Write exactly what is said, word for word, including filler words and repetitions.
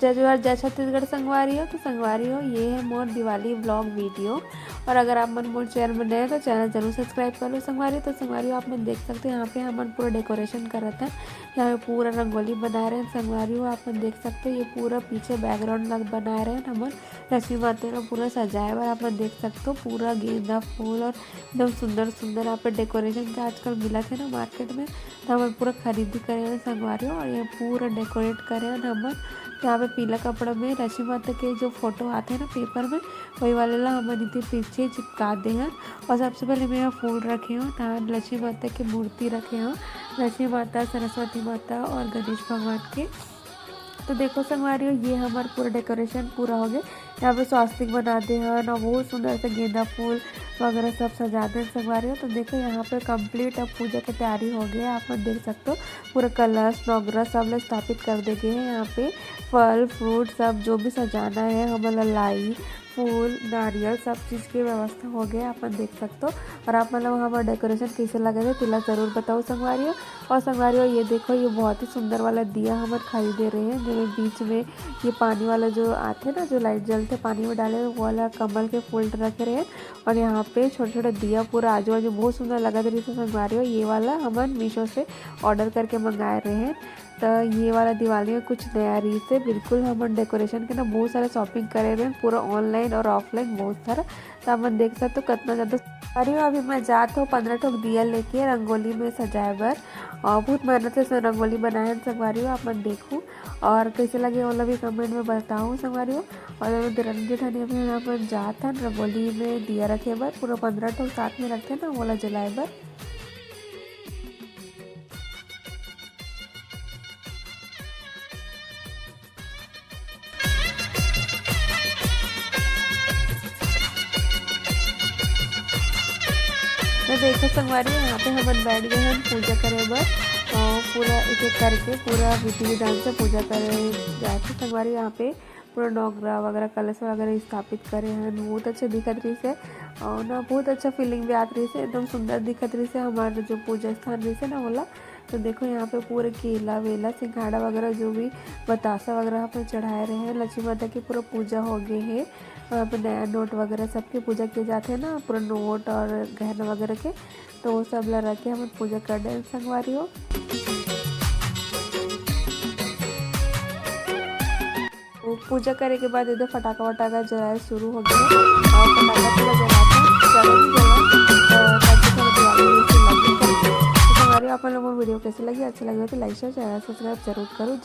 जय जोहार, जय छत्तीसगढ़ संगवारी हो। तो संगवारी हो, ये है मोर दिवाली vlog video। और अगर आप मन मोर channel में नए हो तो channel जरूर subscribe कर लो संगवारी हो। तो संगवारी हो, आप मन देख सकते हो यहाँ पे हमन पूरा decoration करत हन। यहाँ पे पूरा रंगोली बना रहे हैं संगवारी हो। आप मन देख सकते हो ये पूरा पीछे background लग बना रहे हैं हमन लक्ष्मी माता ला पूरा सजाए बर। आप मन देख सकते हो पूरा गेंदा फूल और एकदम सुंदर सुंदर यहाँ पे decoration के आजकल मिलत है ना market में, तो हमन पूरा खरीदी करे हन संगवारी हो। और ये पूरा decorate करे हन हमन। तो यहाँ पे पीला कपड़ा में लक्ष्मी माता के जो photo आते हैं ना paper में, वही वाले ला हमन इतने पीछे चिपका दे हन। और सबसे पहले मैं यहाँ फूल रखे हूँ, तहाँ लक्ष्मी माता की मूर्ति रखे हूँ, लक्ष्मी माता, सरस्वती माता और गणेश भगवान के। तो देखो संगवारी हो, ये हमार पूरा decoration पूरा हो गया। यहाँ पे स्वास्तिक बना दे हन और बहुत सुंदर से गेंदा फूल वगैरह सब सजा दे हन संगवारी हो। तो देखो यहाँ पे complete अब पूजा की तैयारी हो गई है। आप मन देख सकते हो पूरा कलश नवग्रह सब ला स्थापित कर दे गए हैं। यहाँ पे फल fruit सब जो भी सजाना है, हमन ला लाई, फूल, नारियल, सब चीज़ की व्यवस्था हो गया, आप मन देख सकते हो। और आप मन ला हमर decoration कैसे लगे हे, तेला जरूर बताओ संगवारी हो। और संगवारी हो, ये देखो, ये बहुत ही सुंदर वाला दिया हमन खरीदे रहे हैं, जेमे बीच में ये पानी वाला जो आथे ना, जो light जलथे, पानी में डाले, वो वाला कमल के फूल रखे रहे। और यहाँ पे छोटे-छोटे दिया पूरा आजू-बाजू बहुत सुंदर लगत रहिस हे संगवारी हो। ये वाला हमन Meesho से order करके मंगाए रहे हैं। तो ये वाला दिवाली में कुछ नया रहिस हे, बिल्कुल हमन decoration के ना बहुत सारा shopping करे रहे, पूरा online और offline बहुत सारा। तो आप मन देख सकते हो कितना ज़्यादा। अरे अभी मैं जात हूँ पंद्रह ठोक दिया लेके रंगोली में सजाए बर, और बहुत मेहनत से इसमें रंगोली बनाए हैं संगवारी हो। आप मन देखो और कैसे लगे ओला भी comment में बताओ संगवारी हो। और दोनों देरानी जेठानी अभी यहाँ पर जात हन रंगोली में दिया रखे बर, पूरा पंद्रह ठोक साथ में रखते ना ओला जलाए बर। तो देखो संगवारी, यहाँ पे हमन बैठ गए हन पूजा करे बर, और पूरा एक एक करके पूरा विधि विधान से पूजा करे जाथे संगवारी। यहाँ पे पूरा नवग्रह वगैरह, कलश वगैरह स्थापित करे हन, बहुत अच्छा दिखत रहिस हे। और ना बहुत अच्छा feeling भी आत रहिस हे, एकदम सुंदर दिखत रहिस हे हमार जो पूजा स्थान रहिस हे ना ओला। तो देखो यहाँ पे पूरे केला वेला, सिंघाड़ा वगैरह, जो भी बतासा वगैरह पे चढ़ाए रहे हैं, लक्ष्मी माता की पूरा पूजा हो गए है। वहाँ पे नया नोट वगैरह सबके पूजा किए जाते हैं ना, पूरा नोट और गहना वगैरह के, तो वो सब ला रख के हम पूजा कर दे संगवारी हो। तो पूजा करे के बाद इधर फटाका वटाका जलाए शुरू हो गए और फटाका पूरा जलाते हैं, ज़्यादा नहीं जला, तो ताकि थोड़ा दिवाली जैसी लगे। तो संगवारी, आप लोगों को video कैसे लगी, अच्छा लगे तो like, share, channel subscribe जरूर करो।